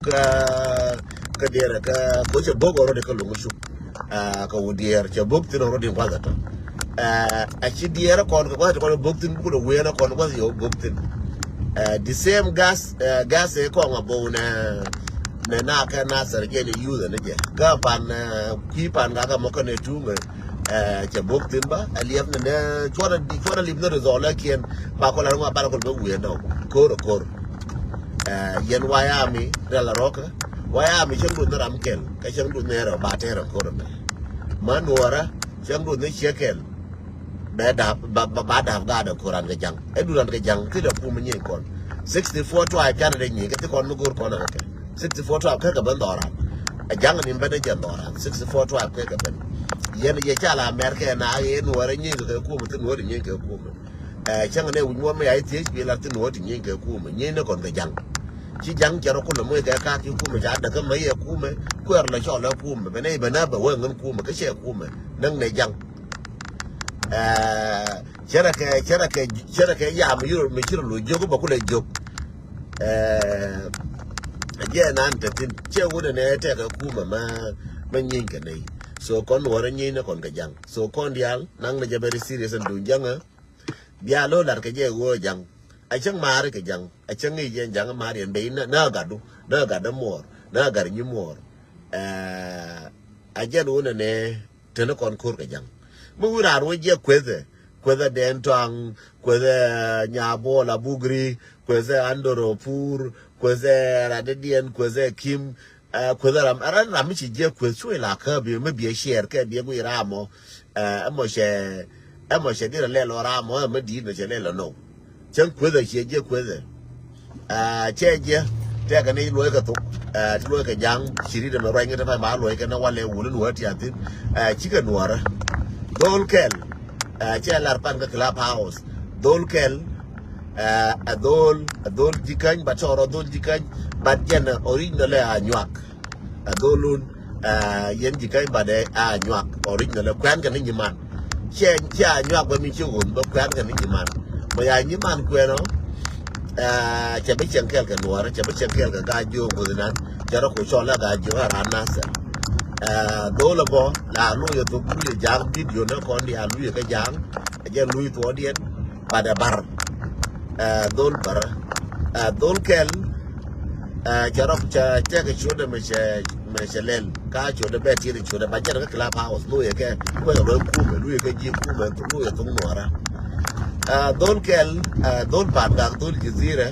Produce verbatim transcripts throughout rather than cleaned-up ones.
Kä kä diɛɛr kä ko cɛ bok already kä luŋ cuk. Kä wä diɛɛr cɛ bok thin already guath atɔ. A ci diɛɛr kɔn kɛ guath atɔ kɔn bok thin kudɛ ween kɔn guath yɛ bok thin. The same gas, gas ɛ kɔn a bok nɛ nɛ na kɛ na sɛr jɛ ni youth ni jɛ kä pan kui̱ pan gak a mɔ kɛ nɛ tuŋ. Cɛ bok thin ba a liɛp ni nɛ cuɔn a lip ni rizɔl a kiɛn ba kɔn a ŋɔ a bar kɔn bɛ ween nɔ kor kor. Yɛn wayami rial a rɔkä wayami cäŋ duth ni ram kɛl kä cäŋ duth ni rɛ ba tɛr a kor mɛ. Ma nuɔrä cäŋ duth ni ciɛ kɛl. Bɛ dap ba dap gaat a koran kɛ jaŋ ɛ duran kɛ jaŋ ti dɛ kum nyin kɔn. Sixty four tribe canɛ dɛ nyin kɛ ti kɔn mi go̱r kɔn a kɛ sixty four tribe kɛ kɛ ben dhɔran. A jaŋ ni ben dɛ jɛn dhɔran sixty four tribe kɛ kɛ ben. Yɛn yɛ ca la mɛr kɛ na yɛ nuɔrä nyin kɛ kum ti nuɔrä nyin kɛ kum. Cäŋ nɛ wi̱c muɔ̱r mi a i̱ thiec bi lar thin wä ti nyieny kɛ kumɛ nyieny ni kɔn kɛ jaŋ. Ci jaŋ cɛ rɔ kulɛ moc kɛ kaak ci kumɛ ca däkä mä yɛ kumɛ kuɛɛr lɛ cɔl ɛ kumɛ bɛ nɛ bɛ na bɛ wee ŋän kumɛ kä cɛ kumɛ näŋ nɛ jaŋ. Cɛ rɛ kɛ cɛ rɛ kɛ cɛ rɛ kɛ yam yur mi ci rɔ lo jiök bɛ kulɛ jiök. Jɛ nan te thin cɛ wunɛ nɛ tɛkɛ kumɛ ma ma nyieny kɛ nɛy. So kɔn nuɔrä nyieny ni kɔn kɛ jaŋ. So kɔn diaal naŋ ni jɛ very serious ɛn duŋ jaŋä. Bia lo lar kɛ jɛ ɣöö jaŋ a cäŋ maari kɛ jaŋ a cäŋ i̱ jɛ jaŋ maari ɛn bɛ i̱ na gadu na gadu muɔɔr na gar nyi muɔɔr. A jɛn wunɛ nɛ teni kɔn ko̱r kɛ jaŋ mi wi̱ raar wä jɛ kuethɛ kuethɛ dɛn tɔaŋ kuethɛ nyabuɔl abugri kuethɛ andoro pur kuethɛ radediɛn kuethɛ kim. Kueth ram ran ram mi ci jiɛ kueth cuɛ la kä bi mi biɛ share kɛ biɛ gui ramɔ. Ɛmɔ cɛ ɛmɔ cɛ dirɛ lɛ lɔ ramɔ ɛmɛ diit mɛ cɛ lɛ lɔ nɔ. Cɛn kueth a ciɛ jiɛ kueth ɛ cɛ jiɛ tɛkɛ ni luɔi kɛ thok. Ti luɔi kɛ jaŋ ci ri dɛ mɛ ruany kɛ tɛ pay ma luɔi kɛ na walɛ wulin wä ti a thin. Cikɛ nuɔrɛ dhol kɛl. Cɛ lar pan kä club house dhol kɛl. Ɛ dhol ɛ dhol jikäny ba tɔrɔ dhol jikäny. But jɛn original ɛ a nyuak. Ɛ dholun yɛn jikäny ba dɛ a nyuak original ɛ kuɛn kɛ ni nyiman. Cɛ cɛ a nyuak ba mi ci ɣun ba kuɛn kɛ ni nyiman. Mɔ ya nyiman kuɛn ɔ. Cɛ bi cɛŋ kɛl kɛ nuɔrɛ cɛ bi cɛŋ kɛl kɛ gaa jiok guth nan. Cɛ rɔ ku cɔl ɛ gaa jiok a ran nasɛ. Dhol ɛ bɔ la lu yɛ thok lu yɛ jaŋ video ni kɔn di a lu yɛ kɛ jaŋ. Ɛ jɛ lu yɛ thuɔɔdiɛn. Bat ɛ bar. Dhol bar. Dhol kɛl. Cɛ rɔk cɛ cɛ kɛ ciötdɛ mɛ cɛ mɛ cɛ lɛl ka ciötdɛ bɛ tiet ciötdɛ ba jɛn kä club house lu yɛ kɛ kuɛ kɛ bɛ kumɛ lu yɛ kɛ ji̱ kumɛ lu yɛ thok nuɔrä. Dhol kɛl. Dhol pan gak dhol jizirɛ.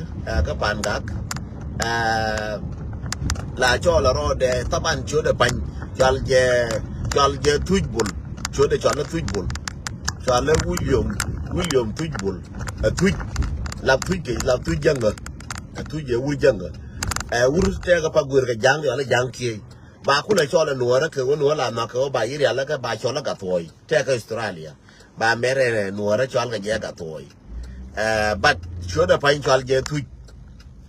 Kä pan gak. La cɔl a rɔɔdɛ thaban ciötdɛ pany cɔl jɛ cɔl jɛ thuc bul. Ciötdɛ cɔl a thuc bul. Cɔalɛ William William Thuc Bol. Ɛ Thuc. Lap Thuc kɛ lap Thuc jäŋä. Ɛ Thuc ɛ wur jäŋä. Ɛ wur tɛɛkɛ pa guer kɛ jaŋ yɔalɛ jaŋ kiey. Ba kulɛ cɔl ɛ nuɔrä kɛ wä nuɔrä la nhɔk kɛ wä ba yirialɛ kɛ ba cɔl ɛ Gathuɔy tɛɛkɛ Australia. Ba mɛrɛ nuɔrä cɔal kɛ jɛ Gathuɔy. Ɛ but ciötdɛ pany cɔal jɛ Thuc.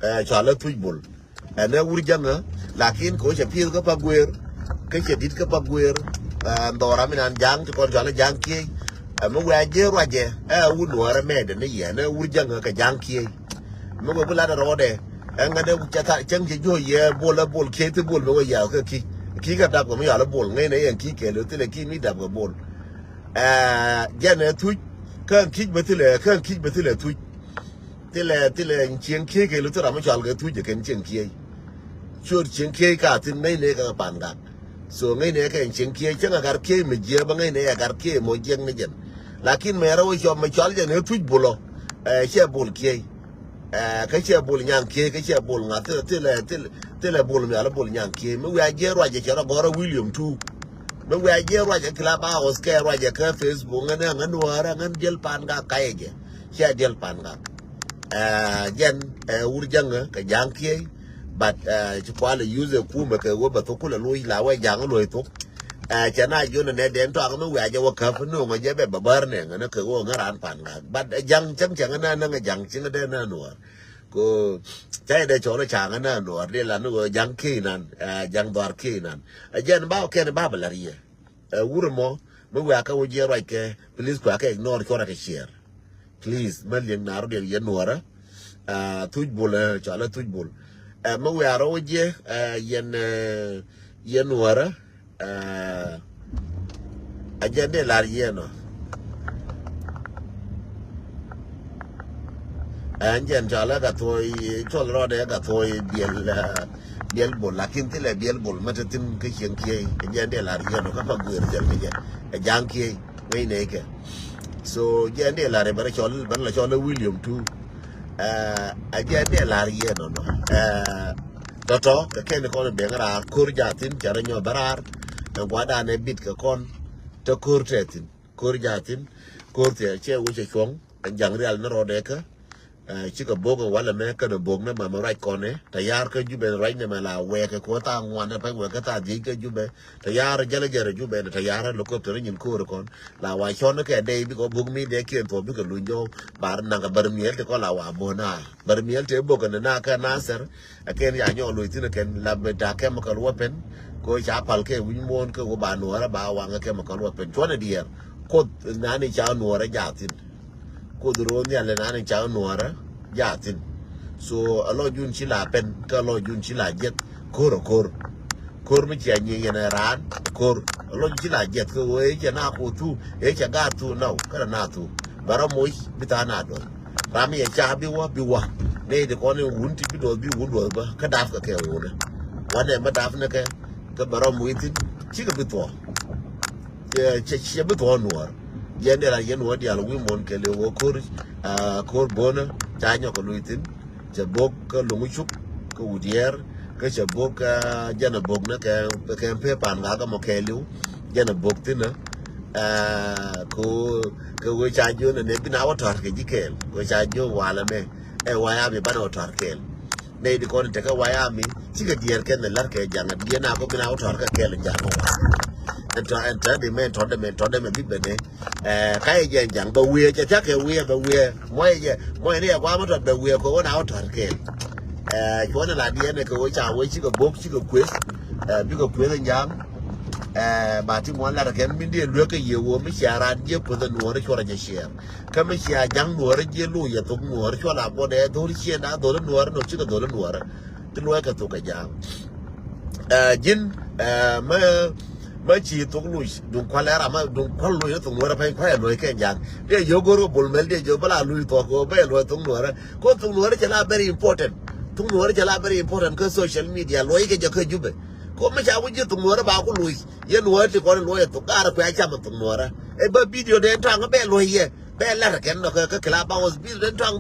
Ɛ cɔalɛ Thuc Bol. Ɛn ɛ wur jäŋä lakin kɛ wä cɛ pi̱eth kä pa guer. Kä cɛ di̱t kä pa guer. Ɛn dhɔra mi nan ja̱ŋ ti kɔn cɔal ɛ ja̱ŋ kiey. Ɛ mi wɛɛ jiɛ ruacɛ ɛ wur nuɔrɛ mɛɛdɛ ni yɛ ɛn ɛ wur jäŋä kɛ ja̱ŋ kiey. Mi wɛ bi lat ɛ rɔɔdɛ ɛ ŋädɛ cɛ tha cäŋ cɛ juɔ̱c yɛ bol ɛ bol kiey thi bol mi wɛ yɛ kä ki ki kɛ dap kɛ mi yɔal ɛ bol ŋäcnɛ yɛn ki kɛɛl thilɛ ki mi dap kɛ bol. Ɛ jɛn ɛ Thuc kä kic bä thilɛ kä kic bä thilɛ Thuc. Thilɛ thilɛ cieŋ kiey kɛ lu thil ram mi cɔal kɛ Thuc ɛ kɛn cieŋ kiey. Ciöt cieŋ kiey ka thin ŋäcnɛ kɛ pan gak. So ŋäcnɛ kɛ cieŋ kiey cieŋ a gar kiey mi jiɛ bä ŋäcnɛ a gar kiey mɔ jiɛk ni jɛn. Lakin mɛ rɛw cɔp mi cɔal jɛn ɛ Thuc Bol ɔ. Ɛ cɛ bol kiey. Ɛ kä cɛ bol nyaŋ kiey kä cɛ bol ŋa̱ thilɛ thilɛ thilɛ thilɛ bol mi al bol nyaŋ kiey mi wiaa jiɛ ruac ɛ cɛ rɔ gɔrɛ William tu. Mi wiaa jiɛ ruac ɛ club house kɛ ruac ɛ kä Facebook ŋän ɛ ŋän nuäärä ŋän diɛl pan gak kayɛ jɛ. Cɛ diɛl pan gak. Ɛ jɛn ɛ wur jäŋä kɛ ja̱ŋ kiey. But ɛ ci kualɛ use ɛ kumɛ kɛ wä bɛ thok kulɛ loc la wɛ ja̱ŋ loc thok. Ɛ cɛ na jiön ɛ nɛ dɛn tɔaŋ mi wiaa jɛ wä käp no̱o̱ŋ ɛ jɛ bɛ bä bär nɛ ŋän ɛ kɛ wä ŋä raan pan gak. But ɛ ja̱ŋ cäŋ cäŋ ɛ nɛ näŋ ɛ ja̱ŋ cäŋ ɛ dee nä nuɔɔr. Ko cä yɛ dee cɔl ɛ ca̱ŋ ɛ nä nuɔɔr dee la ni wä ja̱ŋ kiey nan ɛ ja̱ŋ dhɔar kiey nan. Ɛ jɛn ba wä kɛn ba bɛ la riɛ. Ɛ wur mɔ mi wiaa kä wä jiɛ ruac kɛ please kua kɛ ignore cuɔrɛ kɛ share. Please mɛ liɛŋ na rɔ diɛn yɛ nuɔrä. Thuc Bol ɛ cɔal ɛ Thuc Bol. Ɛ, mi wiaa rɔ wä jiɛ, ɛ, yɛn, ɛ, yɛn nuɔrä, ɛ, a jɛn dee lar yɛn ɔ. Ɛn jɛn cɔal ɛ Gathuɔi, cɔl rɔɔdɛ Gathuɔi biɛl, ɛ, biɛl bol, lakin thilɛ biɛl bol mä te thi̱n kä cieŋ kiɛɛi. Ɛ jɛn dee lar yɛn ɔ, kä pa guëër thil kɛ jɛ. Ɛ ja̱a̱ŋ kiɛɛi, ŋäc nɛy kɛ. So, jɛn dee lar ɛ bɛ rɔ cɔl, bɛ rɔ la cɔl ɛ William tu. Ɛ, ɛ jɛn dee lar yɛn ɔ nɔ. Ɛ, tɔtɔ, kɛ kɛn kɔn ben raar, ko̱r jaathin, cɛ rɔ nyɔ bɛ raar. Ɛn gua̱dan ɛ bit kɛ kɔn, te ko̱r tɛ thi̱n. Ko̱r jaathin, ko̱r thiɛ cɛ wec ɛ cuɔ̱ŋ, ɛn ja̱ŋ rial ni rɔɔdɛ kä. Ɛ, cikɛ bok ɛ walɛ mɛ kɛn ɛ bok ni mamɛ ruac kɔn ɛ. Tɛ yaar kä Jubɛ ruac ni mɛ la wɛɛkɛ kɛ wä tha ŋuan ɛ pɛc wɛ kä tha dhiec kä Jubɛ. Tɛ yaar jälɛ jɛr ɛ Jubɛ ni tɛ yaar ɛ lɔ köp tɛ ri nyin ko̱r kɔn. La wa cɔn kɛ dɛy bikɛ bok mi dee kiɛn thuɔ̱k bikɛ luny jɔw. Bar naŋ kɛ bär miɛl ti kɔn la wa bo̱n a. Bär miɛl ti bok kɛ ni na kɛ Nasɛr. Ɛ kɛn ya nyɔk loc thi̱n ɛ kɛn la mi ta chemical weapon. Kɛ ca pal kɛ wi̱ny muɔ̱ɔ̱n kɛ wä ba nuɔ̱ɔ̱rä ba waŋ ɛ chemical weapon. Cuɔ̱n ɛ diɛɛr. Koth nani ca nuɔɔrä jaathin. Koth ro̱o̱n nhial nani ca nuɔɔrä jaathin. So a lɔ jun ci la pɛn kä a lɔ jun ci la jiɛth ko̱r a ko̱r. Ko̱r mi cia nyieny yɛn a raan ko̱r. A lɔ jun ci la jiɛth kä wee cɛ na ku thu, ee cɛ gaat thu nɔw, kä na thu. Bɛ rɔ moc bi tha̱a̱ŋ na duɔth. Ram yɛ ca bi wä, bi wä. Nɛy ti kɔn in wun ti bi duɔth, bi wun duɔth bä. Kä dap kɛ kɛ wunä. Wanɛ mä dap ni kɛ, kä bɛ rɔ moc thi̱n, cikɛ bi thuɔ̱k. Cɛ, cɛ, cɛ bi thuɔ̱k nuɔɔr. Yɛn dee la yɛn wä diaal wi̱i̱ muɔ̱n kɛ liw wä ko̱r, ah, ko̱r bo̱nä, ca nyɔk kɛ luc thi̱n. Cɛ bok kä Luŋ Cuk, kä Wut Yɛɛr, kä cɛ bok, ah, jɛn a bok ni kɛ, kɛ pee pan ŋakä mɔ kɛɛliw. Jɛn a bok thi̱n, ah, kɛ wee, kɛ wee ca jiök ni nɛ bi na wä tɔ̱r kɛ ji̱ kɛɛl. Wee ca jiök walɛ mɛ, ɛ wa ya mi banɛ wä tɔ̱r kɛɛl. Nɛy di kɔn tekɛ White Army, cikɛ diɛɛr kɛn ni la̱r kɛ ja̱ŋ a diɛɛr na kɔ bi na wä tɔ̱r kɛ kɛɛl ja̱ŋ kɔ wa. Ɛn tɔ̱, ɛn tɔ̱ di mɛ, tɔ̱ di mɛ, tɔ̱ di mɛ bi bene. Ɛ, ka yɛ jɛ ja̱ŋ bɛ wiee, cɛ thia̱k kɛ wiee, bɛ wiee. Mɔyɛ jɛ, mɔyɛ ni yɛ gua̱a̱m tɔ̱t bɛ wiee kɛ wä na wä tɔ̱r kɛɛl. Ɛ, cuɔ̱n la diɛɛr ni kɛ wä ca wä cikɛ bok, cikɛ kueth. Ɛ, bikɛ kueth in ja̱ŋ. Ɛ, ba ti muɔ̱n la̱r kɛn min diɛ luek kɛ yie wä mi cia raan jiɛ kueth in nuɔ̱ɔ̱r cuɔr a jɛ ciɛɛr. Kä mi cia ja̱ŋ nuɔ̱ɔ̱rä jiɛ lo̱c yɛ thok nuɔ̱ɔ̱rä cuɔl a buɔt ɛ dho̱r ciënda dho̱r nuɔ̱ɔ̱rä nɔ cikɛ dho̱r nuɔ̱ɔ̱rä. Ti luɔ̱c kɛ thok kɛ ja̱a̱ŋ. Ɛ, ji̱n, ɛ, mä, mä ci thok lo̱c duŋ kual ɛ ram mä duŋ kual lo̱c ɛ thok nuɔ̱ɔ̱rä pɛny kual ɛ luɔ̱c kɛ ja̱a̱ŋ. Dee jiök go̱r kɛ Bol Mel dee jiök bä la lo̱c thok kɛ bä ɛ luɔ̱c thok nuɔ̱ɔ̱rä. Kɛ thok nuɔ̱ɔ̱rä cɛ la very important. Thok nuɔ̱ɔ̱rä cɛ la very important kä social media luɔ̱c kɛ jɛ kä Jubɛ. Kɛ mi ca wi̱c ji̱ thok nuɔ̱ɔ̱rä ba ku lo̱c. Yɛn nuɔ̱ɔ̱rä ti kɔn luɔ̱c ɛ thok gaarä kuɛ a cam ɛ thok nuɔ̱ɔ̱rä. Ɛ bä video dee tɔ̱a̱ŋ bɛ luɔ̱c yɛ. Bɛ lat kɛn nɔ kä, kä Clubhouse, bi den tɔŋ